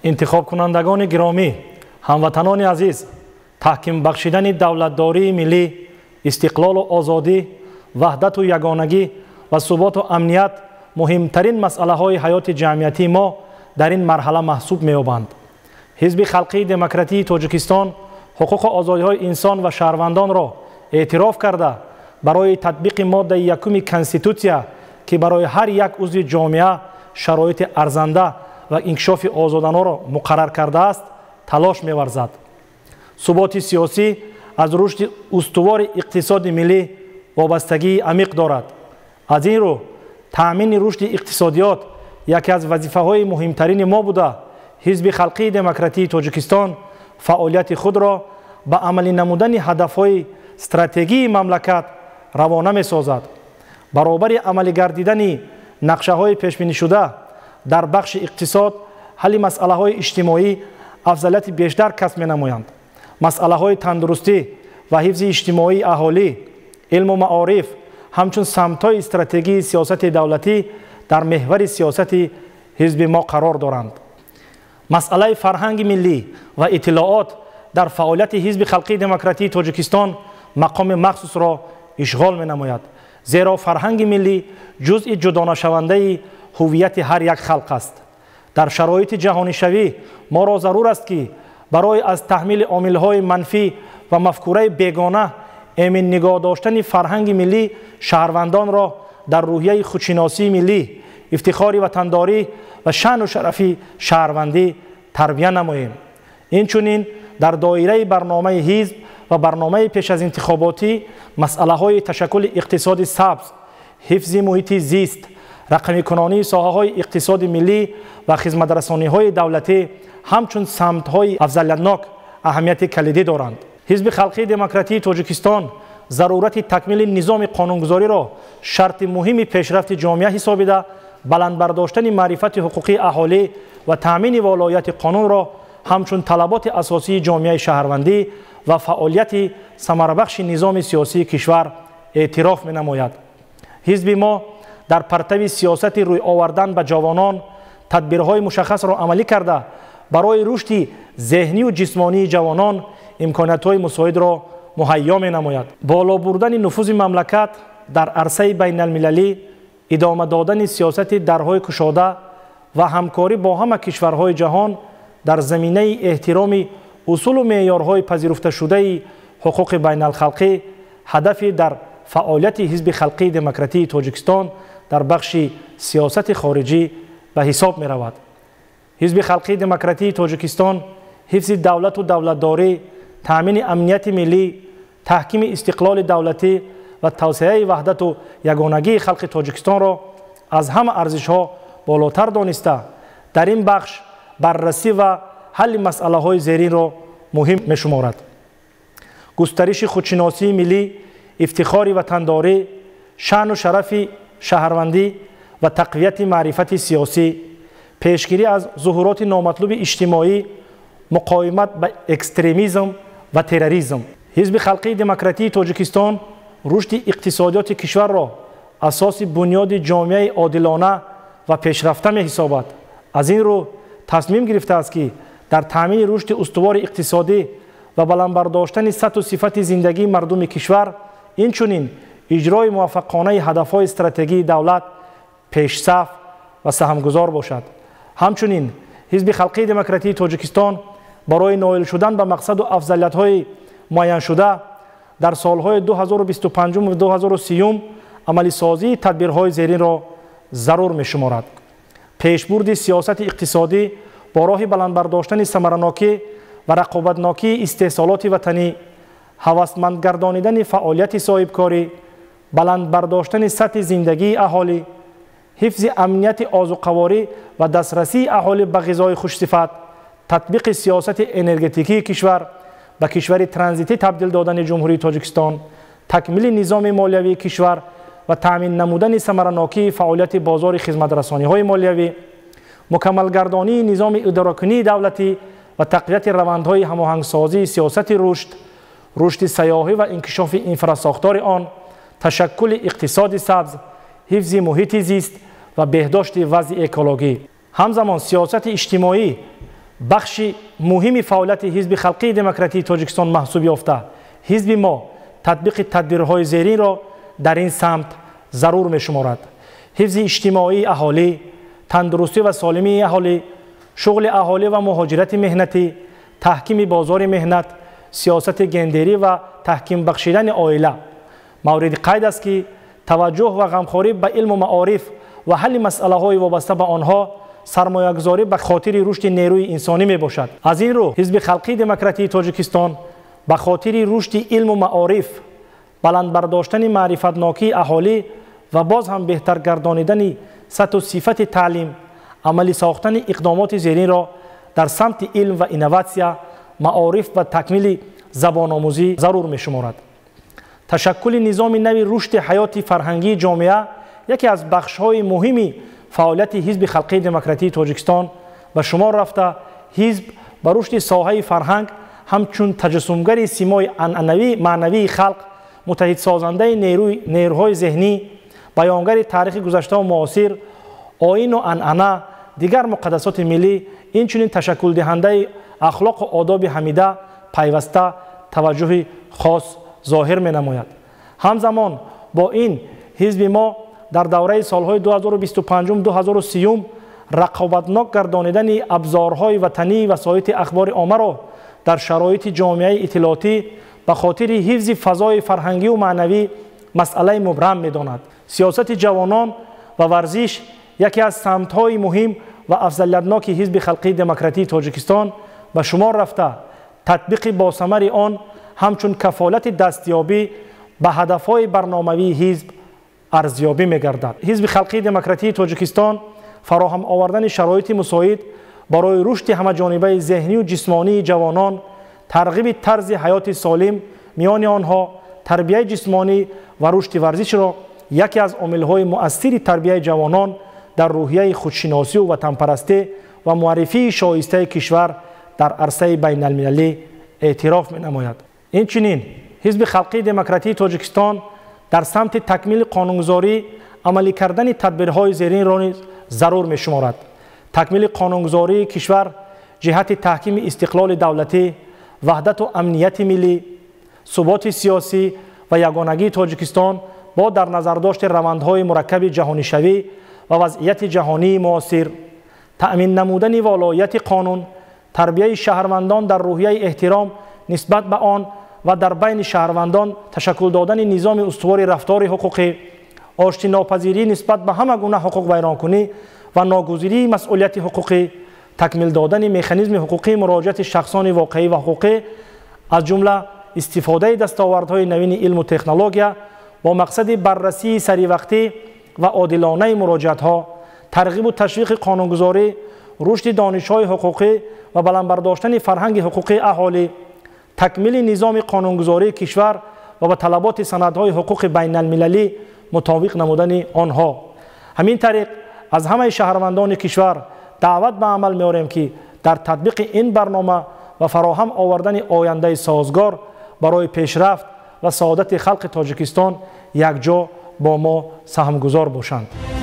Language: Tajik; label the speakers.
Speaker 1: Интихобкунандагони гиромӣ, ҳамватанони азиз, таҳким бахшидани давлатдории миллӣ, истиқлолу озодӣ, ваҳдату ягонагӣ ва суботу амният муҳимтарин масъалаҳои ҳаёти ҷамъиятии мо дар ин марҳала маҳсуб меёбанд. Ҳизби Халқии Демократии Тоҷикистон ҳуқуқу озодиҳои инсон ва шаҳрвандонро эътироф карда, барои татбиқи моддаи якуми Конститутсия, ки барои ҳар як узви ҷомеа шароити арзанда ва инкишофи озоданоро муқаррар кардааст, талош меварзад. Суботи сиёсӣ аз рушди устувори иқтисоди миллӣ вобастагии амиқ дорад. Аз ин рӯ таъмини рушди иқтисодиёт яке аз вазифаҳои муҳимтарини мо буда, Ҳизби Халқии Демократии Тоҷикистон фаъолияти худро ба амалӣ намудани ҳадафҳои стратегии мамлакат равона месозад. Баробари амалӣ гардидани нақшаҳои пешбинишуда дар бахши иқтисод, ҳалли масъалаҳои иҷтимоӣ афзалияти бештар касб менамоянд. Масъалаҳои тандурустӣ ва ҳифзи иҷтимоии аҳолӣ, илму маориф ҳамчун самтҳои стратегии сиёсати давлатӣ дар меҳвари сиёсати ҳизби мо қарор доранд. Масъалаи фарҳанги миллӣ ва иттилоот дар фаъолияти Ҳизби Халқии Демократии Тоҷикистон мақоми махсусро ишғол менамояд, зеро фарҳанги миллӣ ҷузъи ҷудонашавандаи ҳуввияти ҳар як халқ аст. Дар шароити ҷаҳонишавӣ моро зарур аст, ки барои аз таҳмили омилҳои манфӣ ва мафкураи бегона эмин нигоҳ доштани фарҳанги миллӣ шаҳрвандонро дар рӯҳияи худшиносии миллӣ, ифтихори ватандорӣ ва шаъну шарафи шаҳрвандӣ тарбия намоем. Инчунин дар доираи барномаи ҳизб ва барномаи пеш аз интихоботӣ масъалаҳои ташаккули иқтисоди сабз, ҳифзи муҳити зист, рақамикунонии соҳаҳои иқтисоди миллӣ ва хизматрасониҳои давлатӣ ҳамчун самтҳои афзалиятнок аҳамияти калидӣ доранд. Ҳизби Халқии Демократии Тоҷикистон зарурати такмили низоми қонунгузориро шарти муҳими пешрафти ҷомеа ҳисобида, баланд бардоштани маърифати ҳуқуқии аҳолӣ ва таъмини волоияти қонунро ҳамчун талаботи асосии ҷомеаи шаҳрвандӣ ва фаъолияти самарабахши низоми сиёсии кишвар эътироф менамояд. Ҳизби мо дар партави сиёсати рӯй овардан ба ҷавонон тадбирҳои мушаххасро амалӣ карда, барои рушди зеҳнию ҷисмонии ҷавонон имкониятҳои мусоидро муҳайё менамояд. Боло бурдани нуфузи мамлакат дар арсаи байналмилалӣ, идома додани сиёсати дарҳои кушода ва ҳамкорӣ бо ҳама кишварҳои ҷаҳон дар заминаи эҳтироми усулу меъёрҳои пазируфташудаи ҳуқуқи байналхалқӣ ҳадафи дар фаъолияти Ҳизби Халқии Демократии Тоҷикистон дар бахши сиёсати хориҷӣ ба ҳисоб меравад. Ҳизби Халқии Демократии Тоҷикистон ҳифзи давлату давлатдорӣ, таъмини амнияти миллӣ, таҳкими истиқлоли давлатӣ ва тавсеаи ваҳдату ягонагии халқи Тоҷикистонро аз ҳама арзишҳо болотар дониста, дар ин бахш баррасӣ ва ҳалли масъалаҳои зеринро муҳим мешуморад. Густариши худшиносии миллӣ, ифтихори ватандорӣ, шаъну шарафи шаҳрвандӣ ва тақвияти маърифати сиёсӣ, пешгирӣ аз зуҳуроти номатлуби иҷтимоӣ, муқовимат ба экстремизм ва терроризм. Ҳизби Халқии Демократии Тоҷикистон рушди иқтисодиёти кишварро асоси бунёди ҷомеаи одилона ва пешрафта меҳисобад. Аз ин рӯ тасмим гирифтааст, ки дар таъмини рушди устувори иқтисодӣ ва баланд бардоштани сатҳу сифати зиндагии мардуми кишвар, инчунин иҷрои муваффақонаи ҳадафҳои стратегии давлат пешсаф ва саҳмгузор бошад. Ҳамчунин Ҳизби Халқии Демократии Тоҷикистон барои ноил шудан ба мақсаду афзалиятҳои муайяншуда дар солҳои 2025 ва 2030 амалисозии тадбирҳои зеринро зарур мешуморад. Пешбурди сиёсати иқтисодӣ бо роҳи баланд бардоштани самаранокӣ ва рақобатнокии истеҳсолоти ватанӣ, ҳавасманд гардонидани фаъолияти соҳибкорӣ, баланд бардоштани сатҳи зиндагии аҳолӣ, ҳифзи амнияти озуқаворӣ ва дастрасии аҳолӣ ба ғизои хушсифат, татбиқи сиёсати энергетикии кишвар, ба кишвари транзитӣ табдил додани Ҷумҳурии Тоҷикистон, такмили низоми молиявии кишвар ва таъмин намудани самаранокии фаъолияти бозори хизматрасониҳои молиявӣ, мукаммалгардонии низоми идоракунии давлатӣ ва тақвияти равандҳои ҳамоҳангсозии сиёсати рушд, рушди сайёҳӣ ва инкишофи инфрасохтори он, ташаккули иқтисоди сабз, ҳифзи муҳити зист ва беҳдошти вазъи экологӣ. Ҳамзамон сиёсати иҷтимоӣ Бахши муҳими фаъолияти Ҳизби Халқии Демократии Тоҷикистон маҳсуб ёфта, ҳизби мо татбиқи тадбирҳои зеринро дар ин самт зарур мешуморад: ҳифзи иҷтимоии аҳолӣ, тандурустӣ ва солимии аҳолӣ, шуғли аҳолӣ ва муҳоҷирати меҳнатӣ, таҳкими бозори меҳнат, сиёсати гендерӣ ва таҳким бахшидани оила. Мавриди қайд аст, ки таваҷҷӯҳ ва ғамхорӣ ба илму маориф ва ҳалли масъалаҳои вобаста ба онҳо сармоягузорӣ ба хотири рушди нерӯи инсонӣ мебошад. Аз ин рӯ Ҳизби Халқии Демократии Тоҷикистон ба хотири рушди илму маориф, баланд бардоштани маърифатнокии аҳолӣ ва боз ҳам беҳтар гардонидани сатҳу сифати таълим, амалӣ сохтани иқдомоти зеринро дар самти илм ва инноватсия, маориф ва такмили забономӯзӣ зарур мешуморад. Ташаккули низоми нави рушди ҳаёти фарҳангии ҷомеа яке аз бахшҳои муҳими фаъолияти Ҳизби Халқии Демократии Тоҷикистон ба шумор рафта, ҳизб ба рушди соҳаи фарҳанг ҳамчун таҷассумгари симои анъанавии маънавии халқ, муттаҳидсозандаи нерӯҳои зеҳнӣ, баёнгари таърихи гузаштаву муосир, оину анъана, дигар муқаддасоти миллӣ, инчунин ташаккулдиҳандаи ахлоқу одоби ҳамида пайваста таваҷҷӯҳи хос зоҳир менамояд. Ҳамзамон бо ин ҳизби мо дар давраи солҳои 2025-2030 рақобатнок гардонидани абзорҳои ватании васоити ахбори оммаро дар шароити ҷомеаи иттилоотӣ ба хотири ҳифзи фазои фарҳангию маънавӣ масъалаи мубрам медонад. Сиёсати ҷавонон ва варзиш яке аз самтҳои муҳим ва афзалиятноки Ҳизби Халқии Демократии Тоҷикистон ба шумор рафта, татбиқи босамари он ҳамчун кафолати дастёбӣ ба ҳадафҳои барномавии ҳизб арзёбӣ мегардад. Ҳизби Халқии Демократии Тоҷикистон фароҳам овардани шароити мусоид барои рушди ҳамаҷонибаи зеҳнию ҷисмонии ҷавонон, тарғиби тарзи ҳаёти солим миёни онҳо, тарбияи ҷисмонӣ ва рушди варзишро яке аз омилҳои муассири тарбияи ҷавонон дар рӯҳияи худшиносию ватанпарастӣ ва муаррифии шоистаи кишвар дар арсаи байналмилалӣ эътироф менамояд. Инчунин Ҳизби Халқии Демократии Тоҷикистон дар самти такмили қонунгузорӣ амалӣ кардани тадбирҳои зеринро низ зарур мешуморад. Такмили қонунгузории кишвар ҷиҳати таҳкими истиқлоли давлатӣ, ваҳдату амнияти миллӣ, суботи сиёсӣ ва ягонагии Тоҷикистон бо дар назардошти равандҳои мураккаби ҷаҳонишавӣ ва вазъияти ҷаҳонии муосир, таъмин намудани волоияти қонун, тарбияи шаҳрвандон дар рӯҳияи эҳтиром нисбат ба он ва дар байни шаҳрвандон ташаккул додани низоми устувори рафтори ҳуқуқӣ, оштинопазирӣ нисбат ба ҳама гуна ҳуқуқвайронкунӣ ва ногузирии масъулияти ҳуқуқӣ, такмил додани механизми ҳуқуқии муроҷиати шахсони воқеӣ ва ҳуқуқӣ, аз ҷумла истифодаи дастовардҳои навини илму технология бо мақсади баррасии саривақтӣ ва одилонаи муроҷиатҳо, тарғибу ташвиқи қонунгузорӣ, рушди донишҳои ҳуқуқӣ ва баланд бардоштани фарҳанги ҳуқуқии аҳолӣ, такмили низоми қонунгузории кишвар ва ба талаботи санадҳои ҳуқуқи байналмилалӣ мутобиқ намудани онҳо. Ҳамин тариқ аз ҳамаи шаҳрвандони кишвар даъват ба амал меорем, ки дар татбиқи ин барнома ва фароҳам овардани ояндаи созгор барои пешрафт ва саодати халқи Тоҷикистон якҷо бо мо саҳмгузор бошанд.